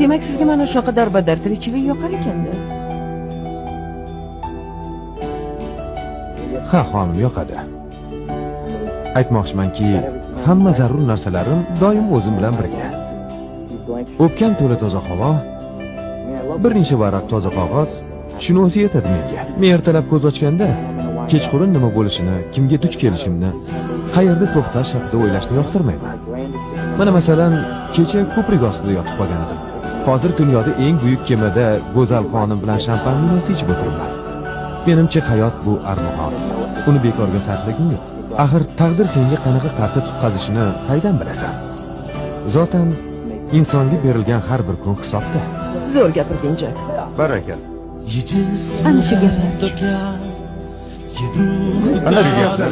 Demak, sizga mana shunaqa darbadar tirikchilik yoqar ekanda. Ha, xonim, yoqadi. Aytmoqchimanki, hamma zarur narsalarim doim o'zim bilan birga. O'pkam to'la toza havo, bir necha varaq toza qog'oz, shuni o'zi yetadi menga. Men ertalab ko'z ochganda kechqurun nima bo'lishini, kimga duch kelishimni, qayerda to'xtash haqida o'ylashni yoqtirmayman. Mana masalan, kecha ko'prik ostida yotib qolgan edim. Hozir dunyoda eng buyuk kemada go'zal xonim bilan shampan vinosi ichib o'tiribman. Menimcha hayot bu armug'on. Uni bekorga sarflagim yo'q. Axir taqdir senga qanaqa qarta tutqazishini qaydan bilasan? Zotan insonga berilgan har bir kun hisobda. Zo'r gapirding, Jack. Baraka. Ana shu gaplar. Ana shu gaplar.